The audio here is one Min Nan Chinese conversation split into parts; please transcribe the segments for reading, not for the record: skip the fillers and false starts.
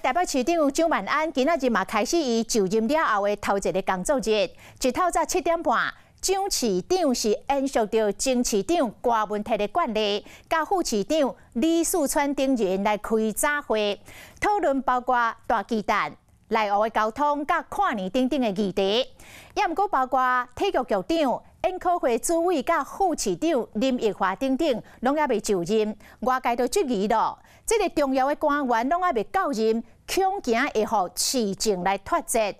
台北市長蔣萬安今仔日嘛開始伊就任了後的頭一个工作日，一透早7點半，蔣市長是延續著前市長郭文鐵的慣例，佮副市長李四川等人來開早會，討論包括大巨蛋、內湖的交通、佮跨年等等的議題，也毋過包括體育局長、研考會主委佮副市長林奕華等等，攏猶未就任。外界都質疑咯，這个重要的官員攏猶未到任，恐驚會予市政來脫節。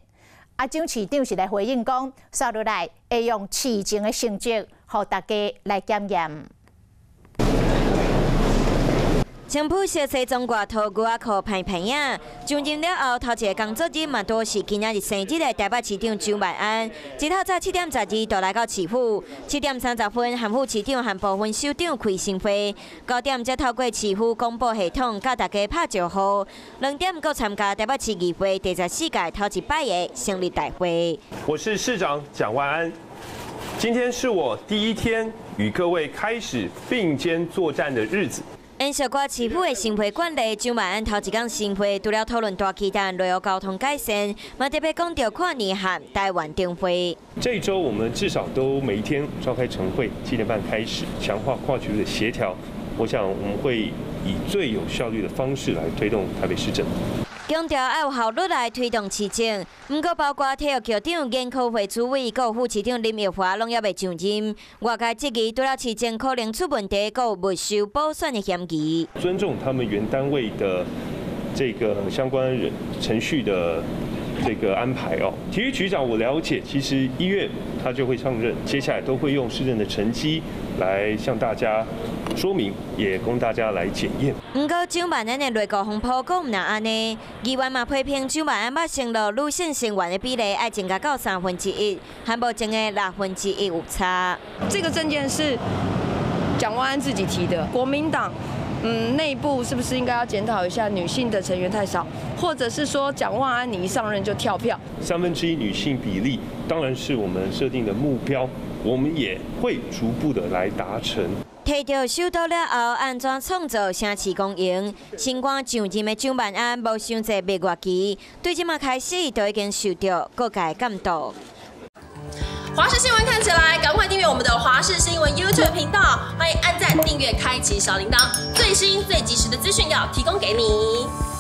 啊，蔣市長是來回應講，紲落來會用市政的成績，予大家來檢驗。穿普色西裝外套牛仔褲歹歹影，上任了後頭一个工作日嘛，都是今仔日生日的台北市長蔣萬安，一透早7點12就來到市府，7點30分和副市長和部分首長開晨會，9點才透過市府廣播系統佮大家拍招呼，2點閣參加台北市議會第14屆頭一擺的成立大會。我是市長蔣萬安，今天是我第一天與各位開始並肩作戰的日子。延續過市府的晨會慣例，蔣萬安頭一工晨會，除了討論大巨蛋內湖交通改善，嘛特別講著跨年和台灣燈會。這一週我們至少都每一天召開晨會，7點半開始，強化跨區的協調。我想我們會以最有效率的方式來推動台北市政。強調愛有效率來推動市政，毋過包括體育局長、研考會主委、閣副市長林奕華攏猶未上任，外界質疑除了市政可能出問題，閣有沒收補選的嫌疑。尊重他們原單位的這個相關人程序的這個安排哦。體育局長我了解，其實1月他就會上任，接下來都會用市政的成績來向大家說明，也供大家來檢驗。毋過蔣萬安的內閣風波閣毋若按呢，議員嘛批評蔣萬安捌承諾女性成員的比例愛增加到1/3，和目前的1/6有差。這個政見是蔣萬安自己提的，國民黨內部是不是應該要檢討一下女性的成員太少，或者是說蔣萬安你一上任就跳票？ 1/3女性比例當然是我們設定的目標，我們也會逐步的來達成。提著首都了後，按怎創造城市公贏？新官上任的蔣萬安無傷濟蜜月期，對這馬開始就已經受著各界監督。華視新聞看起來，趕快訂閱我們的華視新聞 YouTube 頻道，歡迎按讚、訂閱、開啟小鈴鐺，最新最及時的資訊要提供給你。